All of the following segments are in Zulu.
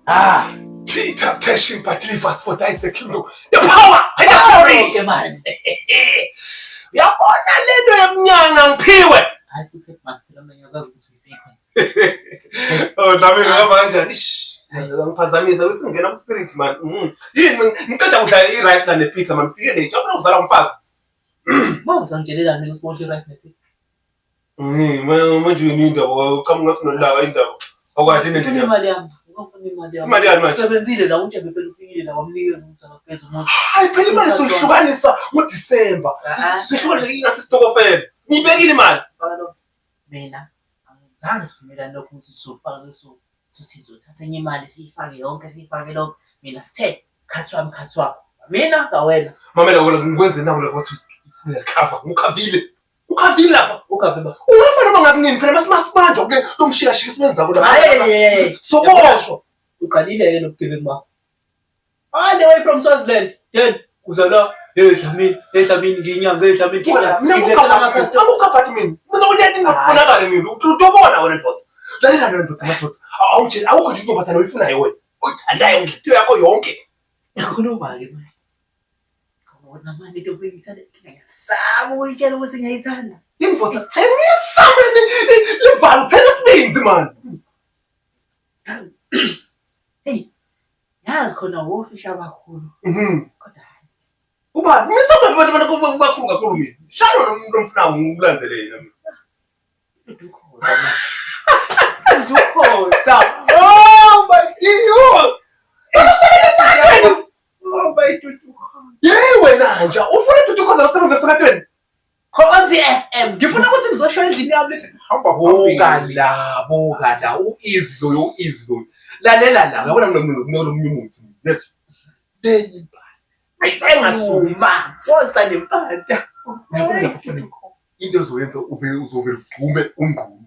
Ah, Tea temptation but deliver us for thine is the kingdom, the power and the glory. ke manje. Uyabona lento yemnyanga ngiphiwe. Hayi futhi man, phela mina ngiyakwazi ukuthi uyifake. Oh, Dlamini uhamba kanjani? Ish. Ngiphazamisa ukuthi ngingena ku spirit man. Yini ngiqeda kudla i-rice la ne-pizza man. Ngifike late. Jabula uzala umfazi. Ma uzangitshelelani ukuthi wodla i-rice ne-pizza? Manje yini indaba? Uqhamuka ngathi unolaka indaba. Awukadli Ngifuna nendlela. imali yami. Ngifuna imali yami. Imali yani manje? Sebenzile la uNtshebe phela ufikile la wamnikeza ukuthi akageze umuntu. Hayi phela imali soyihlukanisa ngoDisemba. Ah. Sihlukanisa ingase isitokofela. Ngiyibekile imali. Faka lo. Mina angizange sivumelane lokho ukuthi sizofaka so sithi sizothatha enye imali siyifake yonke siyifake lonke. Mina sithe khathi wami khathi wakho. Mina kawena. Mamela wena ngikwenze nawo lokho wathi uyakhava ngukhavile. Ukhavile lapha. Ukhave ba. Ungafa noma ngakunini phela masibanja kule lomshikashika simenza kula. Hayi. Soboshwa. Uqalile ke lobugebengu bakho. All the way from Swaziland. Then uza la. Hey Dlamini, hey Dlamini ngiyinyanga, hey Dlamini ngiyinyanga. Mina Ngilethela ama-customer. ngukhaphati mina. Mina kunyati ngakubonakala mina. Utobona wena ndvodza. Lalela wena ndvodza madvodza. Awutshela awukho nje intombazane oyifunayo wena. Oyithandayo ngenhliziyo yakho yonke. Yakhuluma-ke manje. Wona manje into bengiyithanda ngiyasaba ukuyitshela ukuthi ngiyayithanda. Indvodza thengisa mina livalo thenga isibindi man. Yazi. Hey. Yazi khona wofisha abakhulu. Kodwa hayi. Ubani? Ngisaba abantu abantu bakhulu kakhulu mina. Shano nomuntu omfunayo ngikulandele yena mina. Udukhoza manje. Udukhoza. Oh my God. Oh my Dudukhoza. Yey wena nja ufuna uDudukhoza losebenza emsakatweni? Khozi FM. Ngifuna ukuthi ngizosho endlini yami lesi. Hamba buka la, buka la, u-easy loyo, u-easy loyo. Lalela la, uyabona kunomunye umuthi. Let's lenye impande. Ayithenga Ma, woza nempanda. Uyabona lapho khona into ozoyenza ube uzovela ugqume ungqume.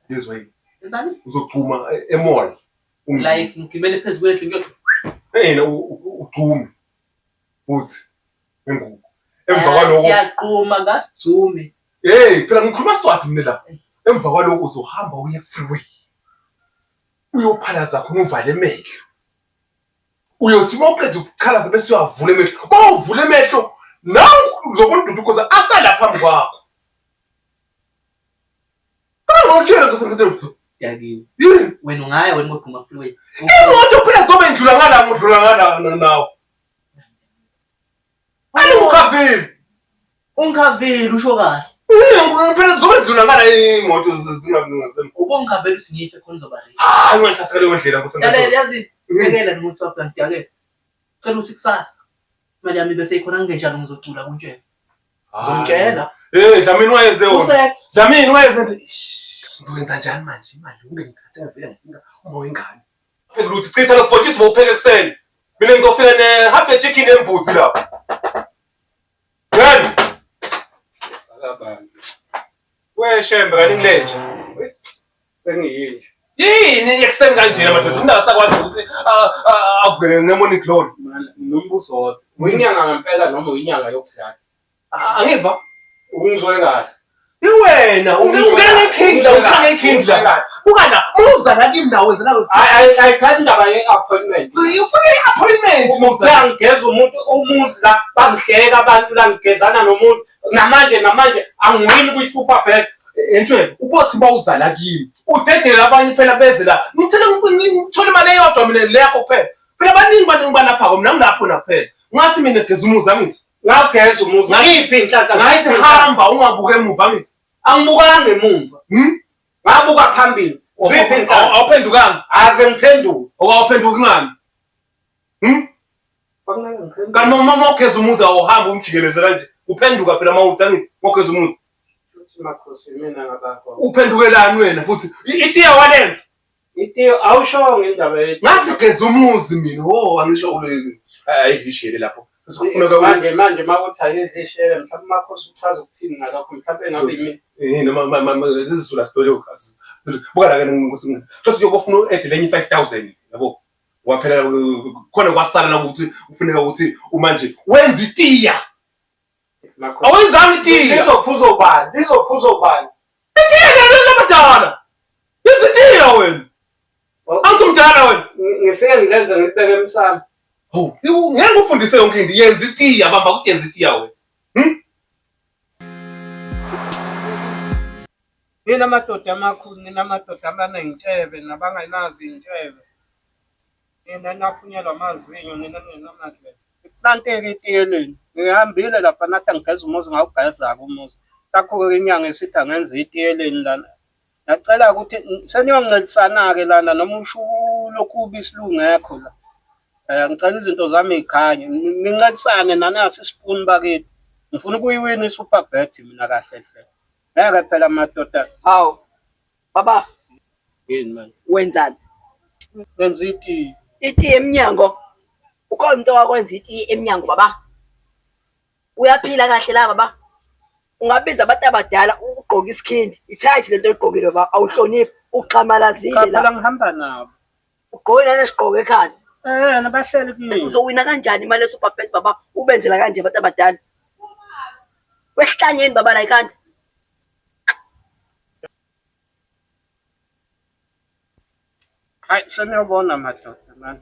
Yezwa yini? Enzani? Uzogquma e-mall. Ungqume. Like ngigibele phezu kwethu ngiyothi Yena ugqume. Futhi engubo. Emva kwaloko siyaqhuma ngasigcume. Hey, phela ngikhuluma Swati mina la. Emva kwaloko uzohamba uye ku-freeway. Uyophalaza khona uvale emehlo. Uyothi uma uqeda ukukhalaza bese uyavula emehlo. Uma uvula emehlo, nawu uzobona uDudu Khoza asala phambi kwakho. Angikutshela nkosi Yakiwe. Yini? Wena ungaya wena ngogquma freeway. Imoto phela zobe indlula ngala ngidlula ngala nawo. Angikukhavile. Ungikhavile usho kahle. Phela zobe indlula ngala imoto zingakungazi. Ubungikhavile uthi ngife khona uzoba ready. Hayi ungangihlasela leyo ndlela nkosi. Lalela yazi yekela nomuthi wakho ngidakele. Cela uthi kusasa. Imali yami bese ikhona ngingenjalo ngizocula kuntshela. Ngizomtshela. Eh Dlamini wayeze leyo. Usek Dlamini wayeze nje. Ngizokwenza njani manje imali unge ngithathe ngavela ngifika uma wengane. Pheka ukuthi chitha lo bhontshisi bowupheka ekuseni. Mina ngizofika ne half a chicken embuzi lapha. Ngani? Akabani. We shembe kaningi lenje. Sengiyinja. Yini ekuseni kanjena madoda? Indaba sakwazi ukuthi avuke nge-morning glory. Mina Nombuzo wodwa. Uyinyanga ngempela noma uyinyanga yokudlala? Angiva. Ungizwe kahle. Iwena ungena ngekhindla ungena ngekhindla. Buka la, muza la kimi nawe wenza la. Ayi ayikhali indaba ye-appointment. Ufike i-appointment Uthe angigeza umuntu umuzi la bangihleka abantu la ngigezana nomuzi namanje namanje angiwini kwi-super bet. Entshwe, ubothi bawuzala kimi. Udedele abanye phela beze la. Ngithele ngithole imali eyodwa mina le yakho kuphela. Phela baningi baningi balapha mina ngilapho na kuphela. Ngathi mina geza umuzi angithi. Ngageza umuzi. Ngiphi inhlanhla? Ngathi hamba ungabuke emuva angithi. Angibukanga emumva. Ngabuka phambili. Ziphi inhlanhla? Awuphendukanga. Aze ngiphendule. Awuphenduki ngani? Kwakumele ngiphendule. Kanti uma ugeza umuzi awuhambi umjikeleze kanje. Uphenduka phela uma uthi angithi ugeza umuzi. Futhi makhosi mina ngabakho. Uphendukelani wena futhi? Itiya walenza. Itiyo awushongo indaba yetiyo. Ngathi geza umuzi mina. Oh angisho kule ayidlishele lapho. Kufuneka Manje manje makuthi ayidlishele mhlawumbe makhosi uchaza ukuthini ngalokho mhlawumbe ngabe yimi. Eh noma mama lezizula story ukhazi. Buka la ke nkosi. Just yokufuna u-add lenye 5000 yabo. Waphela khona kwasala ukuthi kufuneka ukuthi umanje wenza itiya. Makhosi. Awenzanga itiya. Lizophuza ubani? Lizophuza ubani? Itiya lelo labadala. Izitiya wena. Awuthi umdala wena. Ngifike ngilenze ngibeke emsamo. Ho, ngeke ufundise yonke into. Yenza itiya, bamba ukuthi yenza itiya wena. Nina madoda amakhulu, nina madoda abaney'ntshebe nabangenazo iy'ntshebe. Nina naphunyelwa amazinyo, nina ningenamadlebe. Iplanteke itiye lenu. Ngihambile lapha nathi angigeza umuzi ngawugeza-ke umuzi. Nakho-ke inyanga isithi angenze itiye lenu lana. Ngiyacela ukuthi seniyoncelisana-ke lana noma usho lokhu ubisi lungekho la. Ngicela izinto zami y'khanye. Nincelisane nanasi isipuni bakithi. Ngifuna ukuyiwina i-Super Bet mina kahle hle. Ngeke phela madoda. Hawu baba. Yini manje? Wenzani? Wenza itiye. Itiye emnyango. Ukhona umuntu owakwenza itiye emnyango baba? Uyaphila kahle la baba? Ungabiza abantu abadala ugqoke isikhindi. Ithayithi lento oyigqokile baba, awuhloniphi, uxhamalazile Cha la. phela ngihamba nabo. Ugqoke nalesigqoko ekhanda. Nabahleli kumina. Uzowina kanjani imali ye-Super Bet baba? Ubenzela kanje abantu abadala. Wehlangeni baba la ikhanda. Hayi seniyobona madoda mani.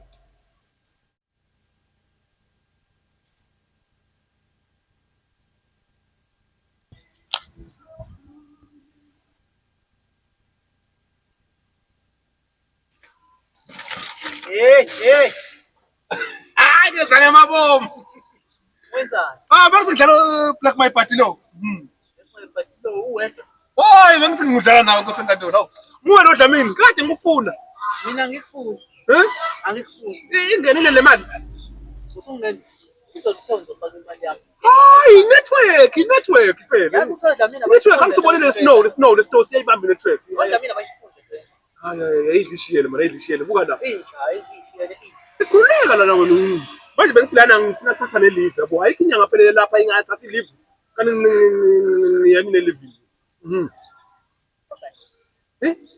Hey, hey. Hayi ngezane mabomu. Wenzani? Ah, bese ngidlala Black My Party lo. Uwedwa. Hayi bengithi ngidlala nawe nkosenkantolo. Hawu. Nguwe lo Dlamini, kade ngikufuna. Mina ngikufuni. Eh? Angikufuni. Ingenile le mali. Usungena. Uzokuthiwa ngizofaka imali yami. Hayi, network, network phela. Yazi uSodlamini Network angithubonile snow, snow, snow siyayibamba network. Odlamini abayifunde. Hayi hayi, ayidlishiyele mara ayidlishiyele buka la. Inja, ayizishiyele inja. Ikhululeka lana wena. Manje bengithi lana ngifuna kuthatha le leave yabo. Ayikho inyanga phelele lapha ingathatha i-leave. Kanti ngiyani ne leave.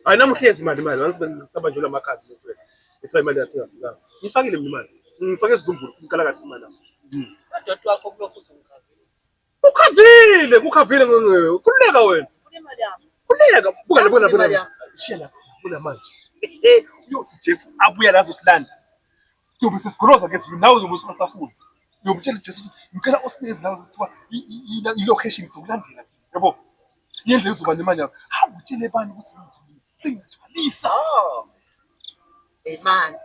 Hayi namuhla iyeza imali imali ngisabanjelwa amakhadi network. Ngithiwa imali yakhe ingafika. Ngifakile mina imali. Ngifake isizumbulu ngikala kahle imali yami. Kodwa wakho kulokhu uzongikhavile. Ukhavile, kukhavile khululeka wena. Ufuna imali yami. Khululeka, buka la buka la Imali buka. yami. Shiya la, buka manje. Uyothi Jesu abuya la azosilanda. Uyobe sesigoloza ngezulu nawe uzobe usafuna. Uyomtshela uJesu ukuthi ngicela usinikeze la kuthiwa i-location sokulandela thina. Yabo. Yendlela uzoba nemali yakho. Hawu utshele bani ukuthi sengiyathwalisa. Oh. Hey man.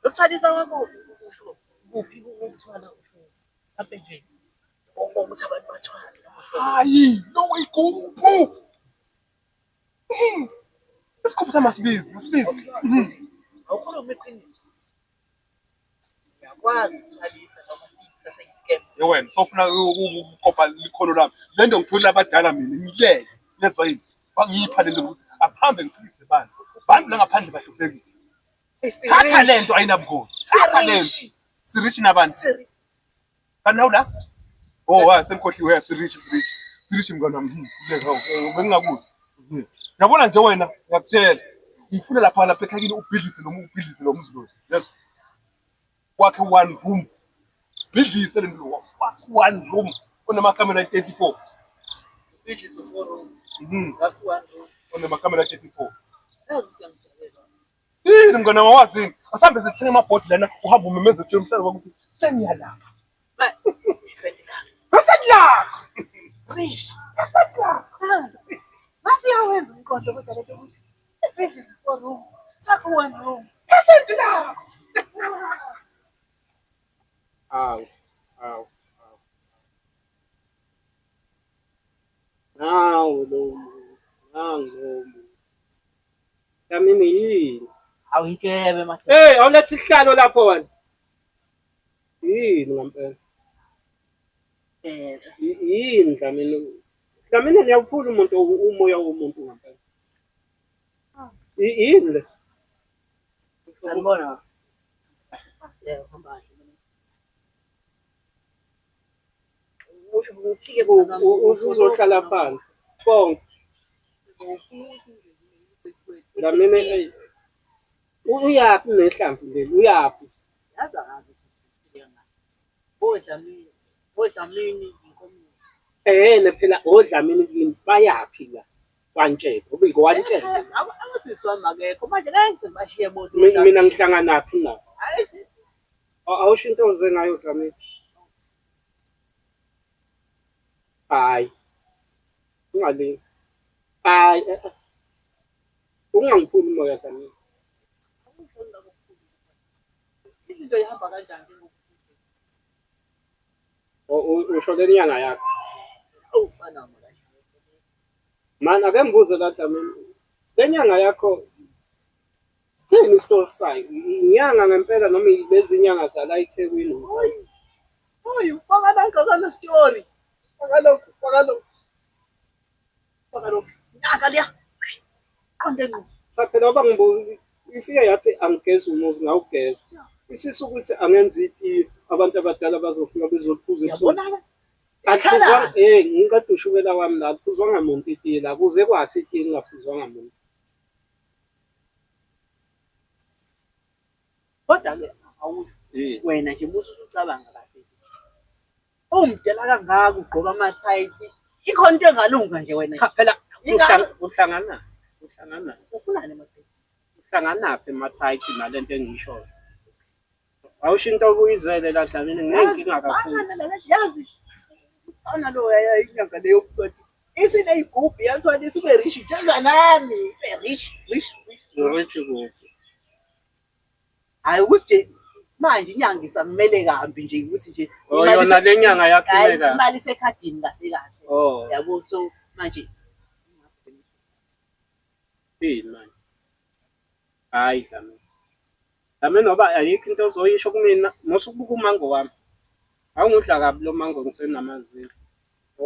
Lokuthwalisa kwakho usho kuphi ukuthwala usho. Mhlawumbe nje ukuthi abantu bathwale. Hayi, lo igubhu. Isigubhu samasibizi, masibizi. Awukhulumi iqiniso. Uyakwazi ukuthwalisa noma saseyiscam. Ye wena, sofuna ukukopa likhono lami. Le nto ngiphulula abadala mina, ngiyeke. Lezwa yini? Bangipha le nto ukuthi akuhambe ngiphilise abantu. Bantu la ngaphandle bahluphekile. Thatha le nto ayinabungozi. Thatha le nto. Sirich nabantu. Kanti nawu la? Oh, wa sengikhohliwe, sirich, sirich. Sirich mngani wami. Bengingakuzwa. Yabona nje wena, ngiyakutshela. Ngifuna lapha lapha ekhaya kini ubhidlise noma ubhidlise lo muzi lo. Yes. Wakhe one room. Bhidlise le ndlu wakhe one room onamakamera 34. Ubhidlise four room. Wakhe one room. Onamakamera 34. Yazi siyangidalelwa. Yini mngani wami wazini? Asambe sithenga amabhodi lana uhambe umemeze utshela umhlaba wakho ukuthi sengiyalapha. Sengilapha. Sengilapha. Rich. Sengilapha. Ngathi iyawenza umqondo kodwa lento ukuthi sibhidlise four room. Sakho one room. Sengilapha. Awu, awu, awu. Nawu lo muntu, nangu lo muntu. Dlamini yini? Hawu intshebe madoda. Hey, awuletha isihlalo lapho wena. Yini ngempela? Yini Dlamini? Dlamini niyawuphula umuntu umoya womuntu ngempela. Yini le? Sanibona. Yebo, hamba kahle. Usho uphike Uzohlala phansi. Bonke. Dlamini uyaphi nehlamvu leli? Uyaphi? Yazi akazi siphike ngani. Bodlamini, Bodlamini inkomo. Phela oDlamini kini bayaphi la? KwaNtshebe, ubiko waNtshebe. Usisi wami akekho manje ngeke ngize ngibashiye bodwa. Mina ngihlanganaphi nabo? Hayi Awusho into oze ngayo Dlamini. Hayi. Ungalingi. Hayi. Ungangiphuli umoya Dlamini. Izinto ihamba kanjani ke ngoku? Usho le nyanga yakho. Awufana mina. Mana ake ngibuze la Dlamini. Le nyanga yakho sithini isitori sayo? Inyanga ngempela noma lezi nyanga zala eThekwini? Oyi. Oyi, ufaka nanka kalo story. Faka lokhu, faka lokhu. Faka lokhu. Naka liya. Qonde ngqo. Cha phela ngoba ngibuka ifike yathi angigezi umuzi ngawugeza. Isisu ukuthi angenza itiye abantu abadala bazofika bezoliphuza ebusuku. Yabona-ke. Akuphuzwanga eh ngiqeda ushukela wami la akuphuzwanga muntu itiye la kuze kwasi itiye kungaphuzwanga muntu. Kodwa-ke awusho wena nje musu usucabanga kahle. Umdala kangaka ugqoka amathayithi. Ikhona into engalunga nje wena. Cha phela uhlangana uhlangana ufunani emathayithi? Uhlanganaphi emathayithi nalento engiyishoyo? Awusho into obuyizele la Dlamini nginenkinga kakhulu. Yazi mfana lo inyanga leyo mswati. Isineyigubhu yathwalisa ube rich njenganami. Ube rich rich rich. Rich kuphi? Hayi ukuthi nje manje inyanga isamele kambi nje ukuthi nje Oh yona le nyanga yakho ime kahle. Imali isekhadini kahle kahle. Oh. Yabo so manje yini manje? Hayi Dlamini. Dlamini ngoba ayikho into ozoyisho kumina musukubuka umango wami. Awungudla kabi lo mango ngisenamazinyo.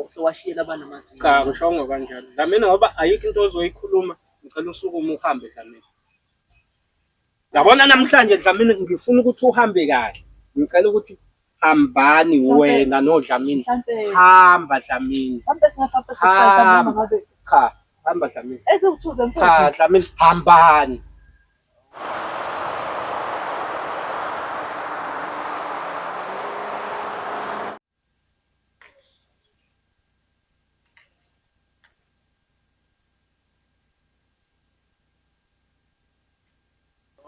Sewashiyela abanamazinyo. Cha ngishongo kanjalo. Dlamini ngoba ayikho into ozoyikhuluma ngicela usukume uhambe Dlamini. Yabona namhlanje Dlamini ngifuna ukuthi uhambe kahle. Ngicela ukuthi hambani wena noDlamini. Hamba Dlamini. Mhlampe singahlawumbe sesifayisa noma ngabe. Cha, hamba Dlamini. Esewuthuze mfowethu. Cha Dlamini hambani.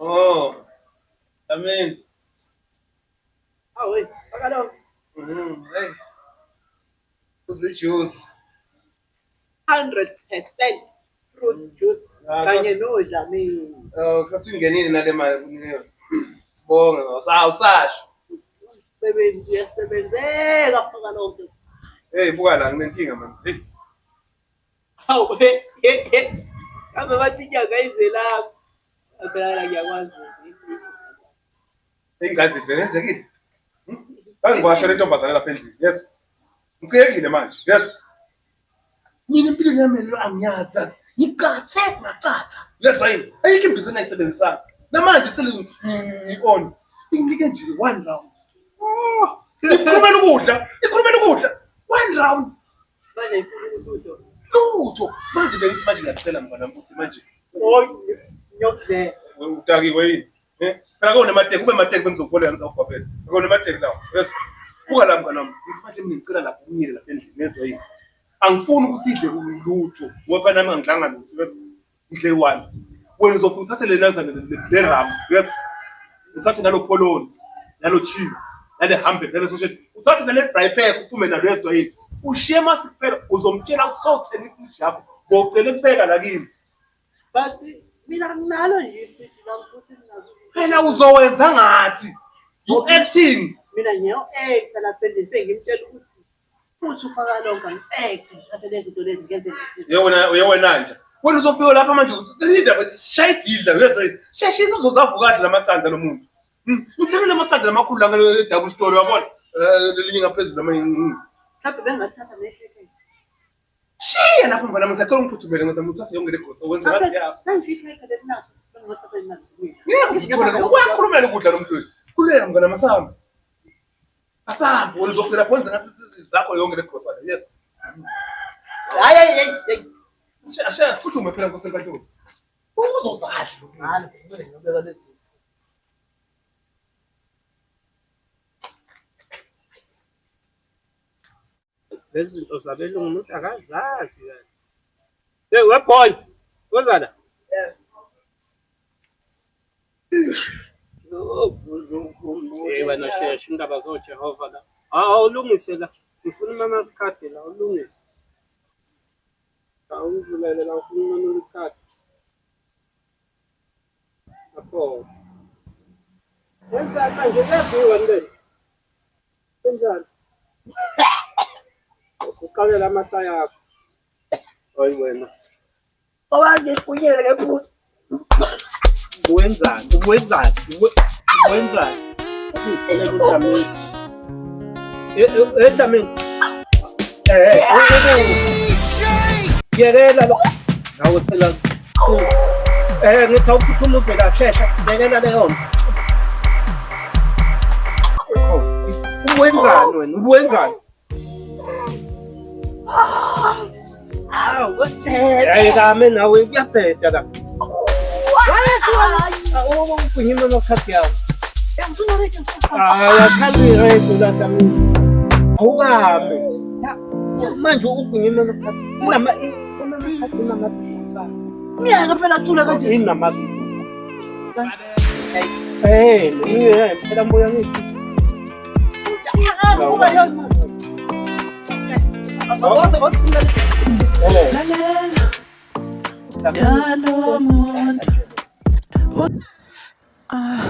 Oh. Amen. Awu hey, faka lo. Hey. Uze juice. 100% fruit juice kanye noDlamini. Oh, kathi ngenile nale mali kunika. Sibonge awusasho. Umsebenzi uyasebenzeka faka lonke. Hey, buka la nginenkinga man. Hey. Hawu hey hey hey. Kambe bathi inyanga izelapha. Phela ngiyakwazi. Ingazi vele yenzekile. Bangiwasha le ntombazane lapha endlini. Yes. Ngicekile manje. Yes. Mina empilweni yami lo angiyazi yazi. Ngicathe ngacatha. Yes yini? Ayikho imbiza engayisebenzisanga. Namanje sele ngi-on. Inginike nje one round. Oh, ikhulumela ukudla. Ikhulumela ukudla. One round. Manje ngifuna ukuthi lutho. Manje bengithi manje ngiyacela mngani wami ukuthi manje oy ngiyokudlela. Utakiwe yini? Eh? Phela kona mateki ube mateki bengizokuboleka ngizawugwabela. Kona mateki lawo. Yes. Buka la mngani wami. Ngithi manje mina ngicela lapho umile lapha endlini yezwa yini? Angifuni ukuthi idle lutho ngoba nami angidlanga lutho. Ngidle one. Wena uzofuna uthathe le nazane le ram. Yes. Uthathe nalo poloni, nalo cheese, nale hamburger, nale sausage. Uthathe nale dry pack uphume nalo yezwa yini? Ushiye mase kuphela uzomtshela ukuthi sowuthenga ifridge yakho. Bocela ukubeka la kimi. But mina nginalo nje ifridge lami futhi nginazo. Phela uzowenza ngathi you acting. Mina ngiyo-acta lapha endlini bengimtshela ukuthi futhi ufaka lonke ngi-acte ngithathe lezi zinto lezi ngenze lezi. Yewena yewena nje. Wena uzofika lapha manje indaba sishayidila uyezwa. Sheshisa uzozavuka kahle lamaqanda lomuntu. Ngithenge lamaqanda lamakhulu la ngale double story uyabona? Lelinye ngaphezulu lamanye. Mhlawumbe bengathatha nekhekhe. Shiya lapho mngane wami ngisacela ungiphuthumele ngoba ngithathe yonke le grosa wenza ngathi yakho. Sengifihle ikhekhe leli bengathatha imali. Ngeke ngithole uyakhulumela ukudla lo muntu. Khuleka mngane wami asambe. Asambe wena uzofika lapho wenza ngathi zakho yonke le grosa le. Yes. Hayi hayi hayi. Ashe siphuthume phela Nkosi enkantolo. Uzozadla. Hayi, kumele ngiyobeka lezi. Lezi zinto zabelungu umuntu akazazi kahle. Hey we boy, wenzana? Yeah. Hey wena shesha indaba zoJehova la. Awulungise la. Ngifuna i-memory card la ulungise. Awungivulele la ufuna i-memory card. Lapho. Wenzani manje kuyaziwa nje. Wenzani? Uqalela amahlaya akho. Hayi wena. Baba ngikunyele ngephutha. Wenzani? Wenzani? Wenzani? Udlamini. Eh Dlamini. Eh. Yekela lo. Nawe phela. Eh ngithi awuphuthume uze la shesha. Yekela leyo nto. Wenzani wena? Wenzani? Hawu, Hayi kame nawe kuyabheda la. Ugwinyima amakhadi yawo. Hayi akhazi rate la Dlamini. Awukame. Manje ugwinyima amakhadi. Inama inamakhadi inama. Ngiyeke phela cula kanje. Inama. Eh, eh, phela mbuya ngithi. Eh. Lalela, dalo muntu. Ah.